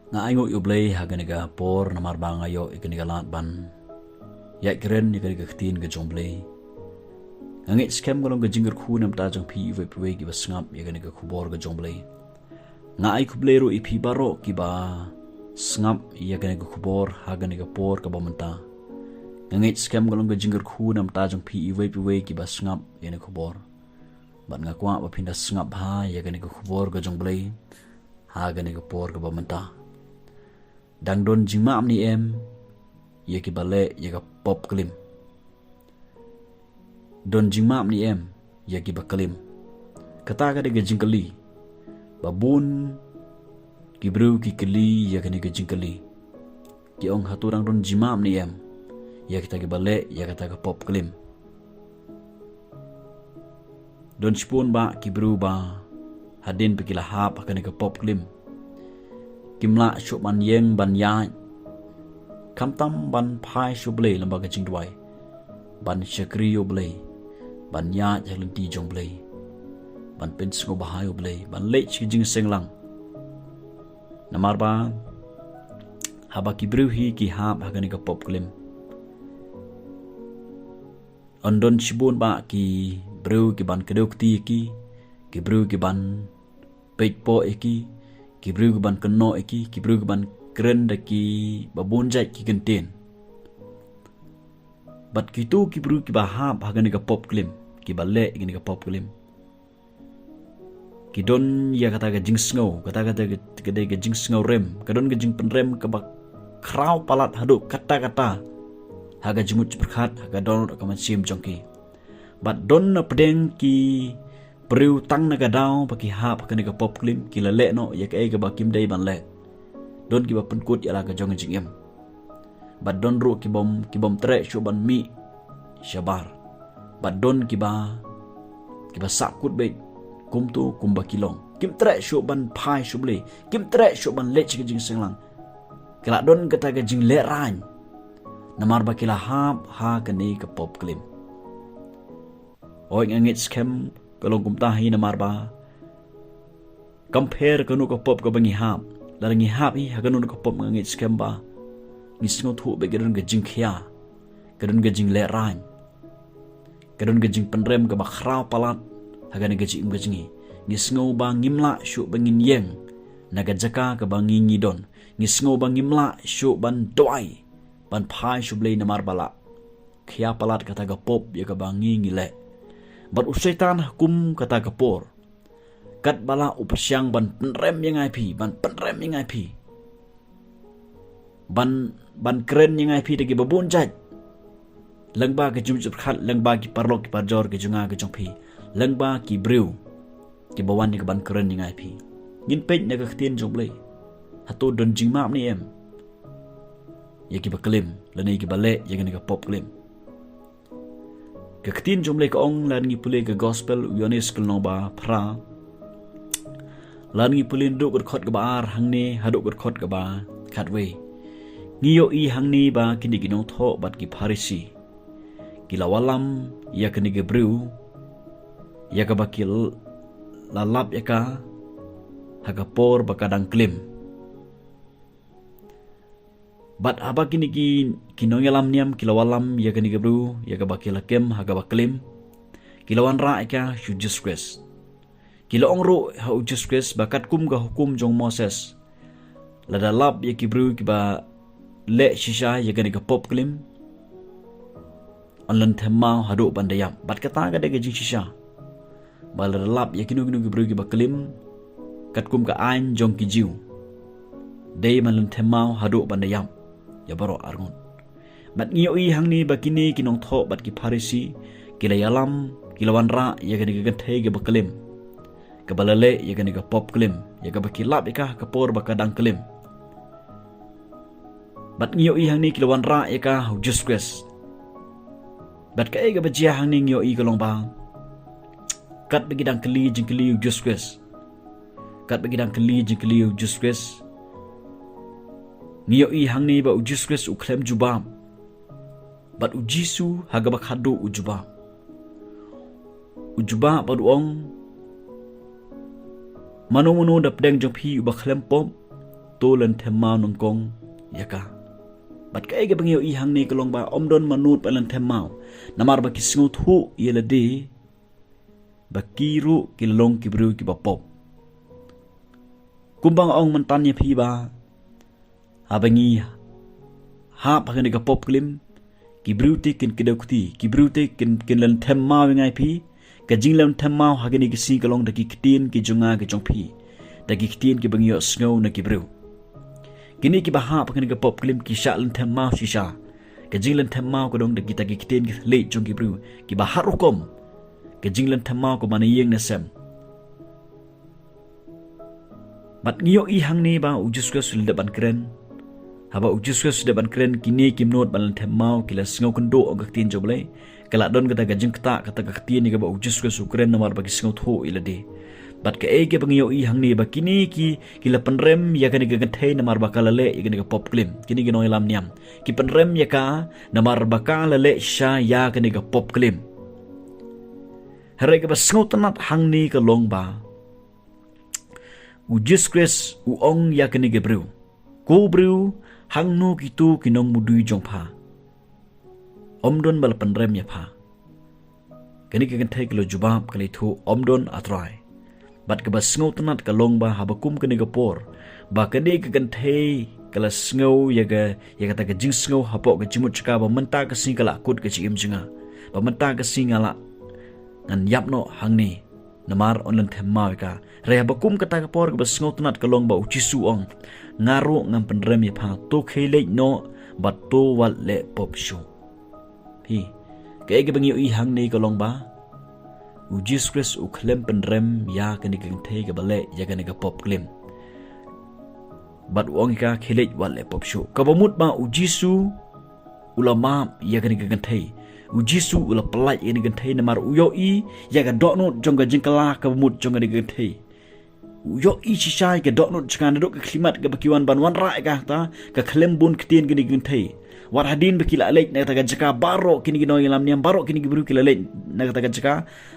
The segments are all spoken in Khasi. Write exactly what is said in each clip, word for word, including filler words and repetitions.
Nga ainguh ïa U Blei ha kane ka por namar ba nga ïoh ïa kane ka lad ban ïaid kren ïa kane ka ktien ka jong U Blei. Nga ngeit skhem ka long ka jingkyrkhu na ka bynta jong phi iwei pa iwei kiba sngap ïa kane ka khubor ka jong U Blei. Nga ai khublei ruh ïa phi baroh kiba sngap ïa kane ka khubor ha kane ka por kaba mynta. Nga ngeit skhem ka long ka jingkyrkhu na ka bynta jong phi iwei pa iwei kiba sngap ïa kane ka khubor. Bad nga kwah ba phin da sngap bha ïa kane ka khubor ka jong U Blei ha kane ka por kaba mynta. Dang don jingmap ne em ïa kiba leh ïa ka pop klim? Don jingmap ne em ïa kiba klim? Kata ka dei ka jingkylli ba bun ki briew ki kylli ïa kane ka jingkylli. Ki ong, hato dang don jingmap ne em ïa kita kiba leh ïa kata ka pop klim? Don shibun bah ki briew ba hadien ba ki la hap ha kane ka pop klim, kim lah shuh ban ïeng ban ïaid, khamtam ban phai sha U Blei lyngba ka jingduwai, ban shakri ïa U Blei, ban ïaid ha lynti jong U Blei, ban pynsngewbha ïa U Blei, ban leit sha ka jingseng lang. Namar ba haba ki briew hi ki hap ha kane ka pop klim, yn don shibun bah ki briew ki ban kdew kti ïa ki, ki briew ki ban peit poh ïa ki, ki briew ki ban kynnoh ïa ki, ki briew ki ban kren da kiba bun jait ki kyntien. Bad kito ki briew kiba hap ha kane ka pop klim, kiba leh ïa kane ka pop klim, ki don ïa kata ka jingsngew, kata ka dei ka, ka dei ka jingsngew rem, ka don ka jingpynrem kaba khraw palat haduh katta katta ha ka jingmut jingpyrkhat, ha ka dohnud ka mynsiem jong ki. Bad don na pdeng ki briew tang na ka daw ba ki hap ha kane ka pop klim ki la leh noh ïa kaei kaba kim dei ban leh. Don kiba pynkut ïa la ka jong ka jingim. Bad don ruh ki bym, ki bym treh shuh ban mih shabar. Bad don kiba, kiba sahkut beit kumto kumba ki long. Kim treh shuh ban phai sha U Blei, kim treh shuh ban leit sha ka jingseng lang. Ki la don kata ka jinglehrain namar ba ki la hap ha kane ka pop klim. Oi, nga ngeit skhem ka long kumta hi namar ba kam pher kano ka pop kaba ngi hap. Lada ngi hap hi ha kano ka pop, nga ngeit skhem ba ngi sngewthuh ba ka don ka jingkhia, ka don ka jinglehrain, ka don ka jingpynrem kaba khraw palat ha kane ka jingim ka jong ngi. Ngi sngew ba ngim lah shuh ba ngin ïeng na ka jaka kaba ngi ngi don. Ngi sngew ba ngim lah shuh ban duwai, ban phai sha U Blei namar ba la khia palat kata ka pop ïa kaba ngi ngi leh. Bad u Soitan ha kum kata ka por, katba la u pyrshang ban pynrem ïa nga ïa phi, ban pynrem ïa nga ïa phi, ban, ban kren ïa nga ïa phi da kiba bun jait, lyngba ka jingmut jingpyrkhat, lyngba ki paralok ki parajor ki jong nga ki jong phi, lyngba ki briew kiba wan ïa ka ban kren ïa nga ïa phi. Ngin peit na ka ktien jong U Blei, hato don jingmap ne em ïa kiba klim lane ïa kiba leh ïa kane ka pop klim? Ka ktien jong U Blei ka ong, lada ngi pule ka gospel u Ïoannis ka lynnong ba phra, lada ngi pule naduh ka dkhot kaba ar hangne haduh ka dkhot kaba khatwei, ngi ïohi hangne ba kine ki nongthoh bad ki Pharisi ki la wallam ïa kane ka briew ïa kaba ki l-, la lap ïa ka ha ka por ba ka dang klim. Bad haba kine ki, ki nongïalam niam ki la wallam ïa kane ka briew ïa kaba ki la kem ha kaba klim, ki la wanrah ïa ka sha u Jisu Khrist. Ki la ong ruh ha u Jisu Khrist ba katkum ka hukum jong u Moses, lada lap ïa ki briew kiba leh shisha ïa kane ka pop klim, yn lynthem maw haduh ban da ïap. Bad kata ka dei ka jingshisha, ba lada lap ïa kino kino ki briew kiba klim katkum ka aiñ jong ki Jiw, dei ban lynthem maw haduh ban da ïap ïa baroh arngut. Bad ngi ïohi hangne ba kine ki nongthoh bad ki Pharisi ki la ïalam, ki la wanrah ïa kane ka kynthei kaba klim, kaba la leh ïa kane ka pop klim, ïa kaba ki lap ïa ka ha ka por ba ka dang klim. Bad ngi ïohi hangne ki la wanrah ïa ka ha u Jisu Khrist. Bad kaei kaba jia hangne ngi ïohi ka long ba katba ki dang kylli jingkylli ïa u Jisu Khrist, katba ki dang kylli jingkylli ïa u Jisu Khrist, ngi ïohi hangne ba u Jisu Khrist u khlem jubab. Bad u Jisu ha kaba khadduh u jubab. U jubab bad u ong, mano mano na pdeng jong phi uba khlem pop, to lynthem maw nyngkong ïa ka. Bad kaei kaba ngi ïohi hangne ka long ba ym don mano ba lynthem maw, namar ba ki sngewthuh ïa lade ba ki ruh ki la long ki briew kiba pop. Kumba nga ong mynta ïa phi ba haba ngi hap ha kane ka pop klim, ki briew te kin kdew kti, ki briew te kin, kin lynthem maw ïa nga ïa phi. Ka jinglynthem maw ha kine ki sngi ka long da ki ktien ki jong nga ki jong phi, da ki ktien kiba ngi ïohsngew na ki briew. Kine kiba hap ha kane ka pop klim ki shah lynthem maw shisha. Ka jinglynthem maw ka long da kita ki ktien ki thylliej jong ki briew kiba har rukom. Ka jinglynthem maw kaba na ïing na sem. Bad ngi ïohi hangne ba u Jisu Khrist u la dep ban kren. Haba u Jisu Khrist u la dep ban kren, kine ki mut ba lynthem maw ki la sngew kynduh ïa ka ktien jong U Blei. Ka la don kata ka jingktah, kata ka ktien ïa kaba u Jisu Khrist u kren namar ba ki sngewthuh ïa lade. Bad kaei kaba ngi ïohi hangne ba kine ki, ki la pynrem ïa kane ka kynthei namar ba ka la leh ïa kane ka pop klim. Kine ki nongïalam niam ki pynrem ïa ka namar ba ka la leh shisha ïa kane ka pop klim. Hynrei kaba sngewtynnat hangne ka long ba u Jisu Khrist u ong ïa kane ka briew, "Ko briew, hangno kito ki nongmudui jong pha? Ym don ba la pynrem ïa pha?" Kane ka kynthei ka la jubab, ka la ïathuh, "Ym don, A Trai." Bad kaba sngewtynnat ka long ba haba kum kane ka por, ba kane ka kynthei ka la sngew ïa ka, ïa kata ka jingsngew hapoh ka jingmut jong ka ba mynta ka sngi ka la kut ka jingim jong nga, ba mynta ka sngi nga la, ngan ïap noh hangne, namar yn lynthem maw ïa ka. Hynrei haba kum kata ka por, kaba sngewtynnat ka long ba u Jisu u ong, "Nga ruh ngam pynrem ïa pha, to khie leit noh bad to wat leh pop shuh." Phi, kaei kaba ngi ïohi hangne ka long ba u Jisu Khrist u khlem pynrem ïa kane ka kynthei kaba leh ïa kane ka pop klim. Bad u ong ïa ka, "Khie leit wat leh pop shuh." Kaba mut ba u Jisu u la map ïa kane ka kynthei. U Jisu u la pyllait ïa kane ka kynthei namar u ïohi ïa ka dohnud jong ka jingkylla kaba mut jong kane ka kynthei. U ïohi shisha ïa ka dohnud jong ka, naduh ka khyllipmat kaba ki wan ban wanrah ïa ka, ta ka khlem bun ktien kane ka kynthei. Wat hadien ba ki la leit na kata ka jaka, baroh kine ki nongïalam niam, baroh kine ki briew ki la leit na kata ka jaka,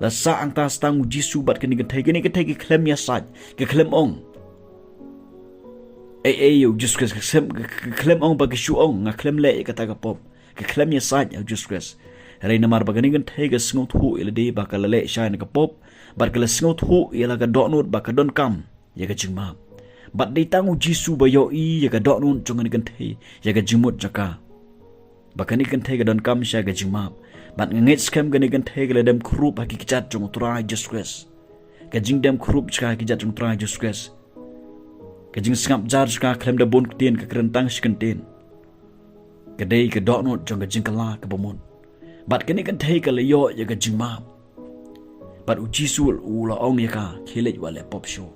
la sah hangta sa tang u Jisu bad kane ka kynthei. Kane ka kynthei ka khlem ïasaid, ka khlem ong ei ei ïa u Jisu Khrist, ka khlem, ka, ka khlem ong ba ka shu ong, "Nga khlem leh ïa kata ka pop." Ka khlem ïasaid ïa u Jisu Khrist. Hynrei namar ba kane ka kynthei ka sngewthuh ïa lade ba ka la leh shisha ïa ka pop, bad ka la sngewthuh ïa la ka dohnud ba ka donkam ïa ka jingmap. Bad dei tang u Jisu ba ïohi ïa ka dohnud jong kane ka kynthei, ïa ka jingmut jong ka, ba kane ka kynthei ka donkam shisha ïa ka jingmap. Bad nga ngeit skhem kane ka kynthei ka la dem khrup ha ki kjat jong u Trai Jisu Khrist. Ka jingdem khrup jong ka ha ki kjat jong u Trai Jisu Khrist, ka jingsngap jar jong ka khlem da bun ktien, ka kren tang shi kyntien. Ka dei ka dohnud jong ka jingkylla kaba mut. Bad kane ka kynthei ka la ïoh ïa ka jingmap. Bad u Jisu u la ong ïa ka, "Khie leit wat leh pop shuh."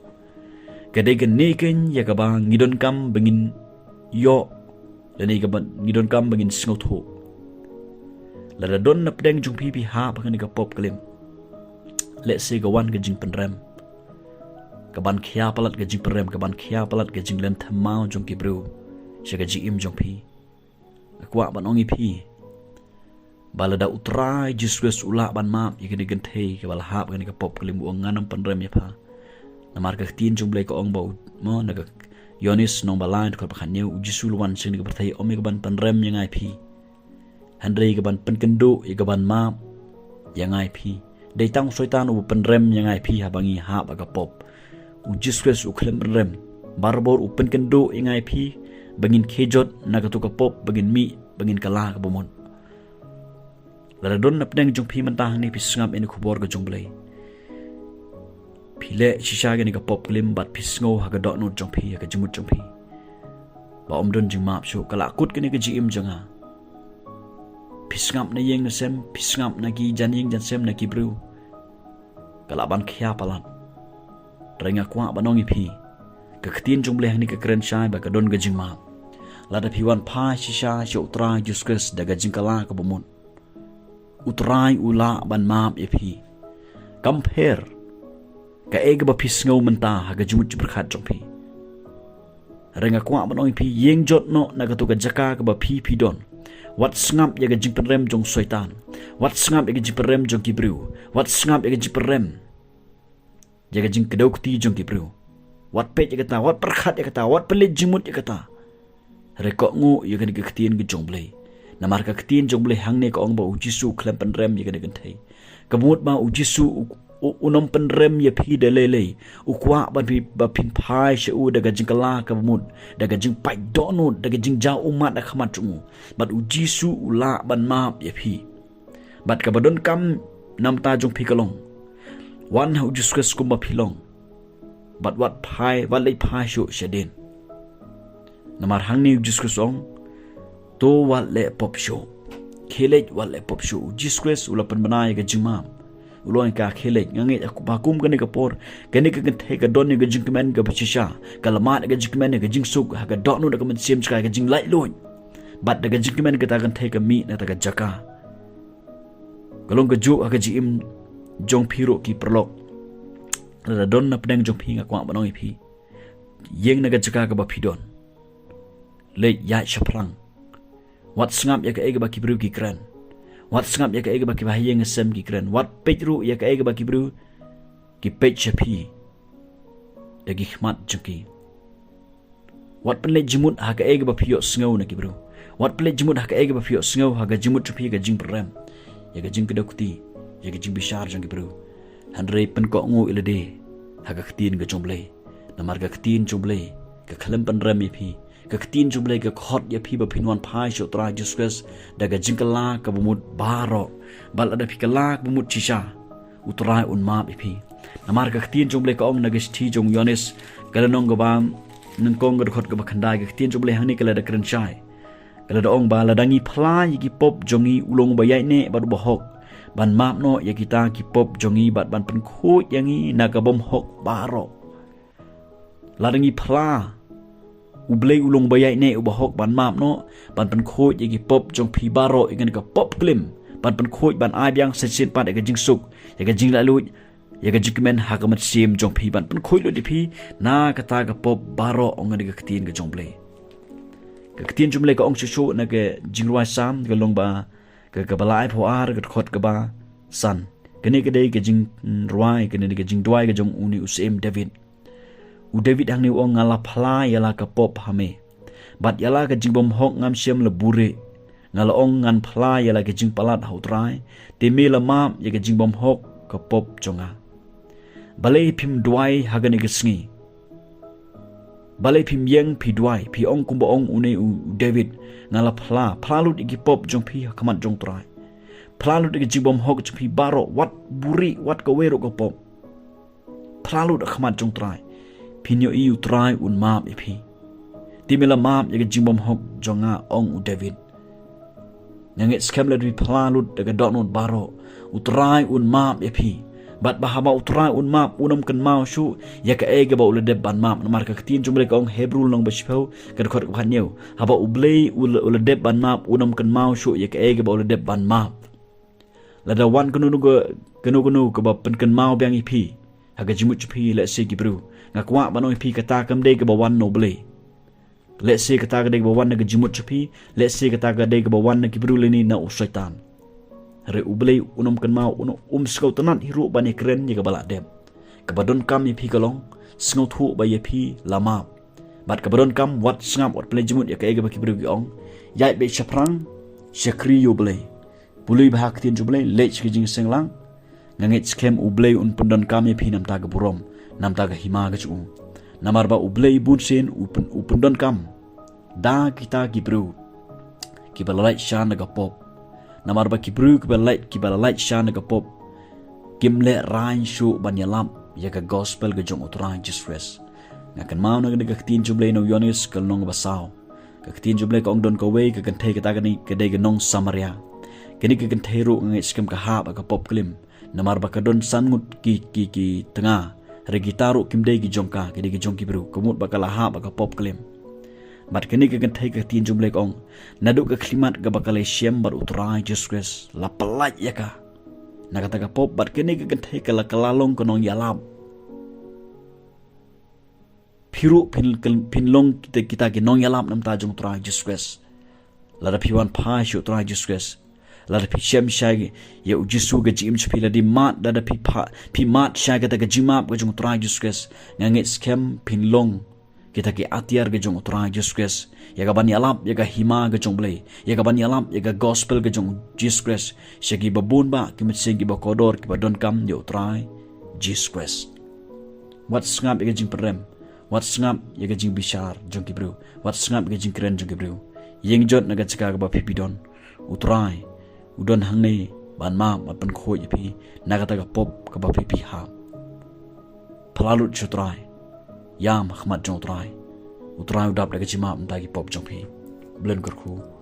Ka dei kane keiñ ïa kaba ngi donkam ba ngin ïoh, lane kaba ngi donkam ba ngin sngewthuh. Lada don na pdeng jong phi, phi hap ha kane ka pop klim, lehse ka wan ka jingpynrem, ka ban khia palat ka jingpynrem, ka ban khia palat ka jinglynthem maw jong ki briew sha ka jingim jong phi. Nga kwah ban ong ïa phi ba lada u Trai Jisu Khrist u lah ban map ïa kane ka kynthei kaba la hap ha kane ka pop klim, u ong, "Ngan ym pynrem ïa pha." Namar ka ktien jong U Blei ka ong ba u, mo, na ka Ïoannis lynnong ba lai dkhot ba khathynñiew, u Jisu u la wan sha kane ka pyrthei, ym ïa ka ban pynrem ïa nga ïa phi, hynrei ka ban pynkynduh ïa ka ban map ïa nga ïa phi. Dei tang u Soitan uba pynrem ïa nga ïa phi haba ngi hap ha ka pop. U Jisu Khrist u khlem pynrem. Barabor u pynkynduh ïa nga ïa phi ba ngin khie jot na katu ka pop, ba ngin mih, ba ngin kylla kaba mut. Lada don na pdeng jong phi mynta hangne, phi sngap ïa kane ka khubor ka jong U Blei, phi leh shisha ïa kane ka pop klim bad phi sngew ha ka dohnud jong phi, ha ka jingmut jong phi ba ym don jingmap shuh, ka la kut kane ka jingim jong nga. Phi sngap na ïing na sem, phi sngap na ki jan ïing jan sem, na ki briew, ka lah ban khia palat. Hynrei nga kwah ban ong ïa phi, ka ktien jong U Blei hangne ka kren shai ba ka don ka jingmap. Lada phi wan phai shisha sha u Trai Jisu Khrist da ka jingkylla kaba mut, u Trai u lah ban map ïa phi. Kam pher kaei kaba phi sngew mynta ha ka jingmut jingpyrkhat jong phi. Hynrei nga kwah ban ong ïa phi, ïeng jot noh na katu ka jaka kaba phi, phi don. Wat sngap ïa ka jingpynrem jong u Soitan. Wat sngap ïa ka jingpynrem jong ki briew. Wat sngap ïa ka jingpynrem, ïa ka jingkdew kti jong ki briew. Wat peit ïa kata, wat pyrkhat ïa kata, wat pynleit jingmut ïa kata. Hynrei kohnguh ïa kane ka ktien ka jong U Blei. Namar ka ktien jong U Blei hangne ka ong ba U Jisu u khlem pynrem ïa kane ka kynthei. Ka mut ba U Jisu u, u, un ym pynrem ïa phi da lei lei. U kwah ban phi, ba phin phai sha u da ka jingkylla ka mut, da ka jingpait dohnud, da ka jingjaw ummat ha khmat jong u. Bad U Jisu u lah ban map ïa phi. Bad kaba donkam namar jong phi ka long, wan ha U Jisu Khrist kumba phi long. Bad wat phai, wat leit phai shuh shadien. Namar hangne U Jisu Khrist u ong, to wat leh pop shuh. Khie leit wat leh pop shuh. U Jisu Khrist u la pynbna ïa ka jingmap. U la ong ïa ka, khie leit. Nga ngeit ba kum kane ka por, kane ka kynthei ka don ïa ka jingkmen kaba shisha. Ka la mad ïa ka jingkmen, ïa ka jingsuk, ha ka dohnud, ha ka mynsiem jong ka, ïa ka jinglaitluid. Bad da ka jingkmen kata ka kynthei ka mih na kata ka jaka. Ka long kajuh ha ka jingim jong phi ruh ki paralok. Lada don na pdeng jong phi, nga kwah ban ong ïa phi, ïeng na ka jaka kaba phi don. Leit ïaid shaphrang. Wat sngap ïa kaei kaba ki briew ki kren. Wat sngap ïa kaei kaba kiba ha ïing ha sem ki kren. Wat peit ruh ïa kaei kaba ki briew ki peit sha phi da ki khmat jong ki. Wat pynleit jingmut ha kaei kaba phi ïohsngew na ki briew. Wat pynleit jingmut ha kaei kaba phi ïohsngew ha ka jingmut jong phi, ka jingpyrem, ïa ka jingkdew kti, ïa ka jingbishar jong ki briew. Hynrei pynkohnguh ïa lade ha ka ktien ka jong U Blei. Namar ka ktien jong U Blei ka khlem pynrem ïa phi. Ka ktien jong U Blei ka khot ïa phi ba phin wan phai sha U Trai Jisu Khrist da ka jingkylla kaba mut baroh. Bad lada phi kylla kaba mut shisha, U Trai un map ïa phi. Namar ka ktien jong U Blei ka ong na ka shithi jong u Ïoannis, ka lynnong kaba nyngkong, ka dkhot kaba khyndai. Ka ktien jong U Blei hangne ka la da kren shai. Ka la da ong ba lada ngi phla ïa ki pop jong ngi, u long uba ïaineh bad uba hok ban map noh ïa kita ki pop jong ngi bad ban pynkhuid ïa ngi na ka bymhok baroh. Lada ngi phla, U Blei u long uba ïaineh, uba hok ban map noh, ban pynkhuid ïa ki pop jong phi baroh, ïa kane ka pop klim, ban pynkhuid, ban ai biang sa shisien pat ïa ka jingsuk, ïa ka jinglaitluid, ïa ka jingkmen ha ka mynsiem jong phi, ban pynkhuid lut ïa phi na kata ka pop baroh, ong kane ka ktien ka jong U Blei. Ka ktien jong U Blei ka ong shuh shuh na ka Jingrwai Salm, ka lynnong ba, ka, kaba laiphew ar, ka dkhot kaba san. Kane ka dei ka jingrwai, kane ka dei ka jingduwai ka jong une u Syiem David. U David hangne u ong, nga la phla ïa la ka pop ha me, bad ïa la ka jingbymhok ngam shym la buhrieh. Nga la ong, ngan phla ïa la ka jingpalat ha U Trai, te me la map ïa ka jingbymhok ka pop jong nga. Balei phim duwai ha kane ka sngi? Balei phim ïeng phi duwai, phi ong kumba ong une u David, nga la phla, phla lut ïa ki pop jong phi ha khmat jong U Trai. Phla lut ïa ka jingbymhok jong phi baroh, wat buhrieh, wat kawei ruh ka pop. Phla lut ha khmat jong U Trai. Phin ïohi U Trai un map ïa phi. Te me la map ïa ka jingbymhok jong nga, ong u David. Nga ngeit skhem lada phi phla lut da ka dohnud baroh, U Trai un map ïa phi. Bad ba haba U Trai un map, un ym kynmaw shuh ïa kaei kaba u la dep ban map. Namar ka ktien jong U Blei ka ong, Hebru lynnong ba shiphew, ka dkhot kaba hynñiew. Haba U Blei u la, u la dep ban map, un ym kynmaw shuh ïa kaei kaba u la dep ban map. Lada wan kano kano ka, kano kano kaba pynkynmaw biang ïa phi ha ka jingmut jong phi, lehse ki briew, nga kwah ban ong ïa phi, kata kam dei kaba wan na U Blei. Lehse kata ka dei kaba wan na ka jingmut jong phi, lehse kata ka dei kaba wan na ki briew lane na u Soitan. Hynrei U Blei un ym kynmaw, un ym sngewtynnad hi ruh ban ïakren ïa kaba la dep. Kaba donkam ïa phi ka long, sngewthuh ba ïa phi la map. Bad kaba donkam, wat sngap, wat pynleit jingmut ïa kaei kaba ki briew ki ong. Ïaid beit shaphrang, shakri ïa U Blei. Pule bha ka ktien jong U Blei, leit sha ka jingïaseng lang. Nga ngeit skhem U Blei un pyndonkam ïa phi na ka bynta ka burom, na ka bynta ka hima ka jong u. Namar ba U Blei bunsien u pyn, u pyndonkam da kita ki briew kiba la lait sha na ka pop. Namar ba ki briew kiba la lait, kiba la lait sha na ka pop, kim lehrain shuh ban ïalap ïa ka gospel ka jong U Trai Jisu Khrist. Nga kynmaw na ka ktien jong U Blei na u Ïoannis ka lynnong ba saw. Ka ktien jong U Blei ka ong, don kawei ka kynthei, kata kane ka dei ka nong Samaria. Kane ka kynthei ruh nga ngeit skhem ka hap ha ka pop klim. Namar ba ka don san ngut ki, ki, ki tnga. Hynrei kita ruh kim dei ki jong ka, ki dei ki jong ki briew. Ka mut ba ka la hap ha ka pop klim. Bad kane ka kynthei, ka ktien jong U Blei ka ong, naduh ka khyllipmat kaba ka la ïashem bad U Trai Jisu Khrist, la pyllait ïa ka na kata ka pop. Bad kane ka kynthei ka la, ka la long ka nongïalap. Phi ruh phin, phin long kita, kita ki nongïalap na ka bynta jong U Trai Jisu Khrist. Lada phi wan phai sha U Trai Jisu Khrist, Lada phi shem shai ïa u Jisu ka jingim jong phi, lada mad, lada phi pha, phi mad shai kata ka jingmap ka jong u Trai Jisu Khrist, nga ngeit skhem phin long kita ki atiar ka jong u Trai Jisu Khrist, ïa ka ban ïalap ïa ka hima ka jong u Blei, ïa ka ban ïalap ïa ka gospel ka jong u Jisu Khrist sha ki babun bah ki mynsiem ki bakordor ki badonkam ïa u Trai Jisu Khrist. Wat sngap ïa ka jingpyrem, wat sngap ïa ka jingbishar jong ki briew, wat sngap ïa ka jingkren jong ki briew. Ïeng jot na ka jaka kaba phi phi don. U Trai u don hangne ban map, ban pynkhuid ïa phi na kata ka pop kaba phi phi hap. Phylla lut sha u Trai, ïam ha khmat jong u Trai. U Trai u dap da ka jingmap na kita ki pop jong phi. Blei un kyrkhu.